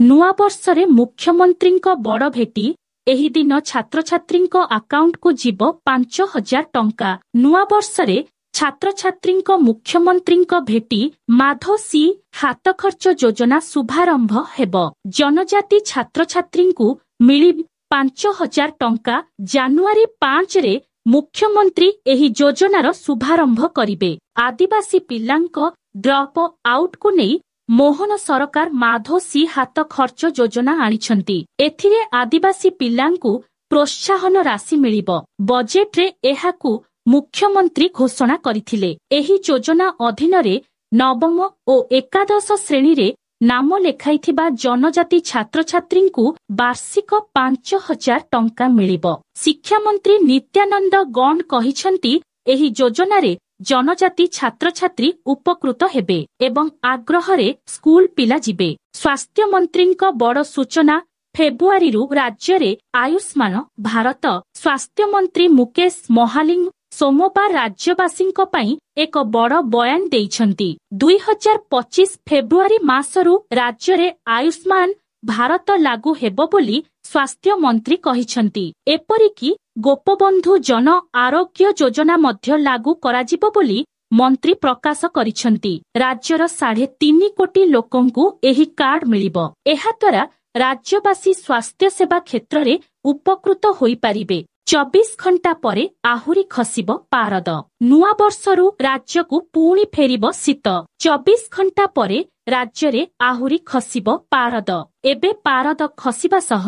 ନୂଆବର୍ଷରେ ମୁଖ୍ୟମନ୍ତ୍ରୀଙ୍କ ବଡ଼ ଭେଟି। ଏହି ଦିନ ଛାତ୍ରଛାତ୍ରୀଙ୍କ ଆକାଉଣ୍ଟକୁ ଯିବ 5000 ଟଙ୍କା। ନୂଆବର୍ଷରେ ଛାତ୍ରଛାତ୍ରୀଙ୍କ ମୁଖ୍ୟମନ୍ତ୍ରୀଙ୍କ ଭେଟି। ମାଧୋ ସି ହାତ ଖର୍ଚ୍ଚ ଯୋଜନା ଶୁଭାରମ୍ଭ ହେବ। ଜନଜାତି ଛାତ୍ରଛାତ୍ରୀଙ୍କୁ ମିଳିବ 5000 ଟଙ୍କା। ଜାନୁଆରୀ 5ରେ ମୁଖ୍ୟମନ୍ତ୍ରୀ ଏହି ଯୋଜନାର ଶୁଭାରମ୍ଭ କରିବେ। ଆଦିବାସୀ ପିଲାଙ୍କ ଡ୍ରପ୍ ଆଉଟକୁ ନେଇ ମୋହନ ସରକାର ମାଧୋ ସି ହାତ ଖର୍ଚ୍ଚ ଯୋଜନା ଆଣିଛନ୍ତି। ଏଥିରେ ଆଦିବାସୀ ପିଲାଙ୍କୁ ପ୍ରୋତ୍ସାହନ ରାଶି ମିଳିବ। ବଜେଟରେ ଏହାକୁ ମୁଖ୍ୟମନ୍ତ୍ରୀ ଘୋଷଣା କରିଥିଲେ। ଏହି ଯୋଜନା ଅଧୀନରେ ନବମ ଓ ଏକାଦଶ ଶ୍ରେଣୀରେ ନାମ ଲେଖାଇଥିବା ଜନଜାତି ଛାତ୍ରଛାତ୍ରୀଙ୍କୁ ବାର୍ଷିକ 5000 ଟଙ୍କା ମିଳିବ। ଶିକ୍ଷାମନ୍ତ୍ରୀ ନିତ୍ୟାନନ୍ଦ ଗଣ୍ଡ କହିଛନ୍ତି, ଏହି ଯୋଜନାରେ ଜନଜାତି ଛାତ୍ରଛାତ୍ରୀ ଉପକୃତ ହେବେ ଏବଂ ଆଗ୍ରହରେ ସ୍କୁଲ ପିଲା ଯିବେ। ସ୍ୱାସ୍ଥ୍ୟମନ୍ତ୍ରୀଙ୍କ ବଡ଼ ସୂଚନା, ଫେବୃଆରୀରୁ ରାଜ୍ୟରେ ଆୟୁଷ୍ମାନ ଭାରତ। ସ୍ୱାସ୍ଥ୍ୟମନ୍ତ୍ରୀ ମୁକେଶ ମହାଲିଙ୍ଗ ସୋମବାର ରାଜ୍ୟବାସୀଙ୍କ ପାଇଁ ଏକ ବଡ଼ ବୟାନ ଦେଇଛନ୍ତି। 2025 ଫେବୃଆରୀ ମାସରୁ ରାଜ୍ୟରେ ଆୟୁଷ୍ମାନ ଭାରତ ଲାଗୁ ହେବ ବୋଲି ସ୍ୱାସ୍ଥ୍ୟ ମନ୍ତ୍ରୀ କହିଛନ୍ତି। ଏପରିକି ଗୋପବନ୍ଧୁ ଜନ ଆରୋଗ୍ୟ ଯୋଜନା ମଧ୍ୟ ଲାଗୁ କରାଯିବ ବୋଲି ମନ୍ତ୍ରୀ ପ୍ରକାଶ କରିଛନ୍ତି। ରାଜ୍ୟର 3.5 କୋଟି ଲୋକଙ୍କୁ ଏହି କାର୍ଡ ମିଳିବ। ଏହାଦ୍ୱାରା ରାଜ୍ୟବାସୀ ସ୍ୱାସ୍ଥ୍ୟସେବା କ୍ଷେତ୍ରରେ ଉପକୃତ ହୋଇପାରିବେ। 24 ଘଣ୍ଟା ପରେ ଆହୁରି ଖସିବ ପାରଦ। ନୂଆବର୍ଷରୁ ରାଜ୍ୟକୁ ପୁଣି ଫେରିବ ଶୀତ। 24 ଘଣ୍ଟା ପରେ ରାଜ୍ୟରେ ଆହୁରି ଖସିବ ପାରଦ। ଏବେ ପାରଦ ଖସିବା ସହ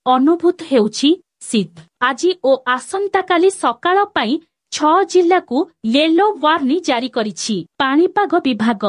ଅନୁଭୂତ ହେଉଛି ଶୀତ। ଆଜି ଓ ଆସନ୍ତାକାଲି ସକାଳ ପାଇଁ 6 ଜିଲ୍ଲାକୁ ୟେଲୋ ୱାର୍ଣ୍ଣିଂ ଜାରି କରିଛି ପାଣିପାଗ ବିଭାଗ।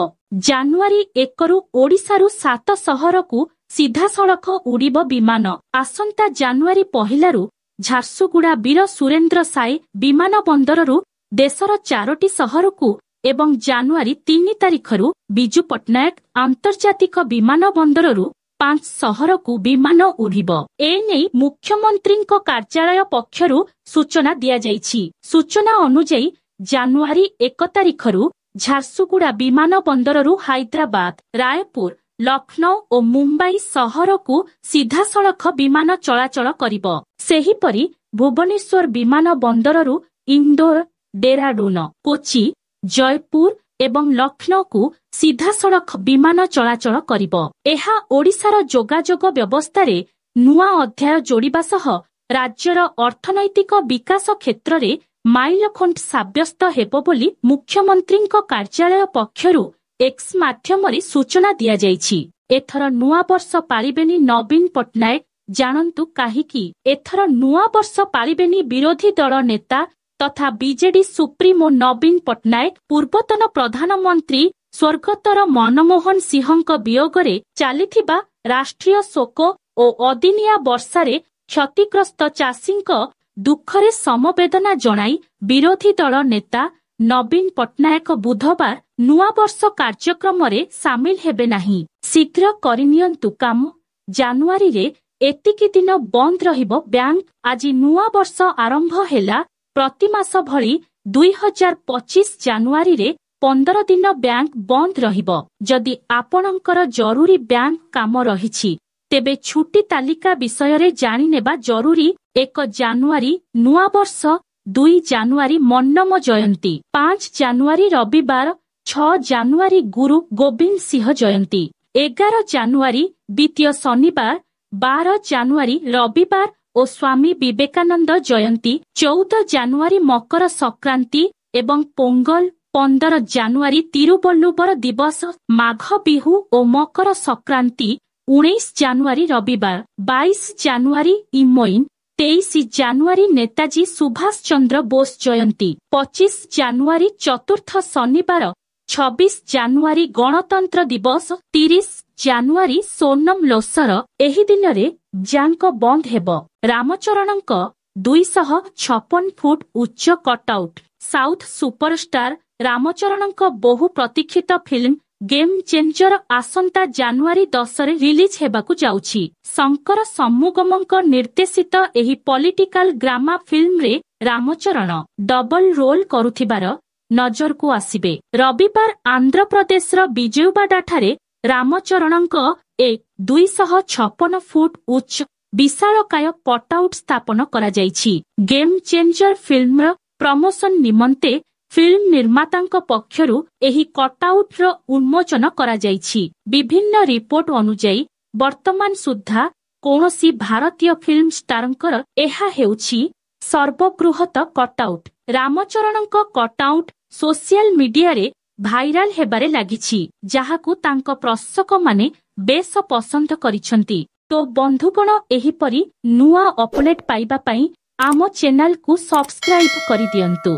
ଜାନୁଆରୀ 1ରୁ ଓଡ଼ିଶାରୁ 7 ସହରକୁ ସିଧାସଳଖ ଉଡ଼ିବ ବିମାନ। ଆସନ୍ତା ଜାନୁଆରୀ 1ରୁ ଝାରସୁଗୁଡ଼ା ବୀର ସୁରେନ୍ଦ୍ର ସାଏ ବିମାନ ବନ୍ଦରରୁ ଦେଶର 4ଟି ସହରକୁ ଏବଂ ଜାନୁଆରୀ 3 ତାରିଖରୁ ବିଜୁ ପଟ୍ଟନାୟକ ଆନ୍ତର୍ଜାତିକ ବିମାନ ବନ୍ଦରରୁ 5 ସହରକୁ ବିମାନ ଉଡ଼ିବ। ଏନେଇ ମୁଖ୍ୟମନ୍ତ୍ରୀଙ୍କ କାର୍ଯ୍ୟାଳୟ ପକ୍ଷରୁ ସୂଚନା ଦିଆଯାଇଛି। ସୂଚନା ଅନୁଯାୟୀ, ଜାନୁଆରୀ 1 ତାରିଖରୁ ଝାରସୁଗୁଡ଼ା ବିମାନ ବନ୍ଦରରୁ ହାଇଦ୍ରାବାଦ, ରାୟପୁର, ଲକ୍ଷ୍ନୌ ଓ ମୁମ୍ବାଇ ସହରକୁ ସିଧାସଳଖ ବିମାନ ଚଳାଚଳ କରିବ। ସେହିପରି ଭୁବନେଶ୍ୱର ବିମାନ ବନ୍ଦରରୁ ଇନ୍ଦୋର, ଡେରାଡୁନ, କୋଚି, ଜୟପୁର ଏବଂ ଲକ୍ଷ୍ନୌକୁ ସିଧାସଳଖ ବିମାନ ଚଳାଚଳ କରିବ। ଏହା ଓଡ଼ିଶାର ଯୋଗାଯୋଗ ବ୍ୟବସ୍ଥାରେ ନୂଆ ଅଧ୍ୟାୟ ଯୋଡ଼ିବା ସହ ରାଜ୍ୟର ଅର୍ଥନୈତିକ ବିକାଶ କ୍ଷେତ୍ରରେ ମାଇଲଖୁଣ୍ଟ ସାବ୍ୟସ୍ତ ହେବ ବୋଲି ମୁଖ୍ୟମନ୍ତ୍ରୀଙ୍କ କାର୍ଯ୍ୟାଳୟ ପକ୍ଷରୁ ଏକ୍ସ ମାଧ୍ୟମରେ ସୂଚନା ଦିଆଯାଇଛି। ଏଥର ନୂଆବର୍ଷ ପାଳିବେନି ନବୀନ ପଟ୍ଟନାୟକ, ଜାଣନ୍ତୁ କାହିଁକି? ଏଥର ନୂଆବର୍ଷ ପାଳିବେନି ବିରୋଧୀ ଦଳ ନେତା ତଥା ବିଜେଡି ସୁପ୍ରିମୋ ନବୀନ ପଟ୍ଟନାୟକ। ପୂର୍ବତନ ପ୍ରଧାନମନ୍ତ୍ରୀ ସ୍ୱର୍ଗତର ମନମୋହନ ସିଂହଙ୍କ ବିୟୋଗରେ ଚାଲିଥିବା ରାଷ୍ଟ୍ରୀୟ ଶୋକ ଓ ଅଦିନିଆ ବର୍ଷାରେ କ୍ଷତିଗ୍ରସ୍ତ ଚାଷୀଙ୍କ ଦୁଃଖରେ ସମବେଦନା ଜଣାଇ ବିରୋଧୀ ଦଳ ନେତା ନବୀନ ପଟ୍ଟନାୟକ ବୁଧବାର ନୂଆବର୍ଷ କାର୍ଯ୍ୟକ୍ରମରେ ସାମିଲ ହେବେ ନାହିଁ। ଶୀଘ୍ର କରିନିଅନ୍ତୁ କାମ, ଜାନୁଆରୀରେ ଏତିକି ଦିନ ବନ୍ଦ ରହିବ ବ୍ୟାଙ୍କ। ଆଜି ନୂଆବର୍ଷ ଆରମ୍ଭ ହେଲା। ପ୍ରତିମାସ ଭଳି 2025 ଜାନୁଆରୀରେ 15 ଦିନ ବ୍ୟାଙ୍କ ବନ୍ଦ ରହିବ। ଯଦି ଆପଣଙ୍କର ଜରୁରୀ ବ୍ୟାଙ୍କ କାମ ରହିଛି, ତେବେ ଛୁଟି ତାଲିକା ବିଷୟରେ ଜାଣିନେବା ଜରୁରୀ। 1 ଜାନୁଆରୀ ନୂଆବର୍ଷ, 2 ଜାନୁଆରୀ ମନ୍ନମ ଜୟନ୍ତୀ, 5 ଜାନୁଆରୀ ରବିବାର, 6 ଜାନୁଆରୀ ଗୁରୁ ଗୋବିନ୍ଦ ସିଂହ ଜୟନ୍ତୀ, 11 ଜାନୁଆରୀ ଦ୍ୱିତୀୟ ଶନିବାର, 12 ଜାନୁଆରୀ ରବିବାର ଓ ସ୍ୱାମୀ ବିବେକାନନ୍ଦ ଜୟନ୍ତୀ, 14 ଜାନୁଆରୀ ମକର ସଂକ୍ରାନ୍ତି ଏବଂ ପୋଙ୍ଗଲ, 15 ଜାନୁଆରୀ ତିରୁବଲ୍ଲୁବର ଦିବସ, ମାଘ ବିହୁ ଓ ମକର ସଂକ୍ରାନ୍ତି, 19 ଜାନୁଆରୀ ରବିବାର, 22 ଜାନୁଆରୀ ଇମୋଇନ, 23 ଜାନୁଆରୀ ନେତାଜୀ ସୁଭାଷ ଚନ୍ଦ୍ର ବୋଷ ଜୟନ୍ତୀ, 25 ଜାନୁଆରୀ ଚତୁର୍ଥ ଶନିବାର, 26 ଜାନୁଆରୀ ଗଣତନ୍ତ୍ର ଦିବସ, 30 ଜାନୁଆରୀ ସୋନମ ଲୋସର। ଏହି ଦିନରେ ବ୍ୟାଙ୍କ ବନ୍ଦ ହେବ। ରାମଚରଣଙ୍କ 256 ଫୁଟ ଉଚ୍ଚ କଟ୍ଆଉଟ୍। ସାଉଥ୍ ସୁପରଷ୍ଟାର ରାମଚରଣଙ୍କ ବହୁ ପ୍ରତୀକ୍ଷିତ ଫିଲ୍ମ ଗେମ୍ ଚେଞ୍ଜର ଆସନ୍ତା ଜାନୁଆରୀ 10ରେ ରିଲିଜ୍ ହେବାକୁ ଯାଉଛି। ଶଙ୍କର ସମ୍ମୁଗମଙ୍କ ନିର୍ଦ୍ଦେଶିତ ଏହି ପଲିଟିକାଲ ଡ୍ରାମା ଫିଲ୍ମରେ ରାମଚରଣ ଡବଲ ରୋଲ୍ କରୁଥିବାର ନଜରକୁ ଆସିବେ। ରବିବାର ଆନ୍ଧ୍ରପ୍ରଦେଶର ବିଜୟବାଡାଠାରେ ରାମଚରଣଙ୍କ 256 ଫୁଟ ଉଚ୍ଚ ବିଶାଳକାୟ କଟଆଉଟ୍ ସ୍ଥାପନ କରାଯାଇଛି। ଗେମ୍ ଚେଞ୍ଜର ଫିଲ୍ମର ପ୍ରମୋସନ ନିମନ୍ତେ ଫିଲ୍ମ ନିର୍ମାତାଙ୍କ ପକ୍ଷରୁ ଏହି କଟଆଉଟ୍ର ଉନ୍ମୋଚନ କରାଯାଇଛି। ବିଭିନ୍ନ ରିପୋର୍ଟ ଅନୁଯାୟୀ, ବର୍ତ୍ତମାନ ସୁଦ୍ଧା କୌଣସି ଭାରତୀୟ ଫିଲ୍ମ ଷ୍ଟାରଙ୍କର ଏହା ହେଉଛି ସର୍ବବୃହତ କଟଆଉଟ୍। ରାମଚରଣଙ୍କ କଟଆଉଟ୍ ସୋସିଆଲ ମିଡିଆରେ ଭାଇରାଲ ହେବାରେ ଲାଗିଛି, ଯାହାକୁ ତାଙ୍କ ପ୍ରଶଂସକମାନେ ବେଶ ପସନ୍ଦ କରିଛନ୍ତି। ତ ବନ୍ଧୁଗଣ, ଏହିପରି ନୂଆ ଅପଡେଟ୍ ପାଇବା ପାଇଁ ଆମ ଚ୍ୟାନେଲକୁ ସବସ୍କ୍ରାଇବ କରିଦିଅନ୍ତୁ।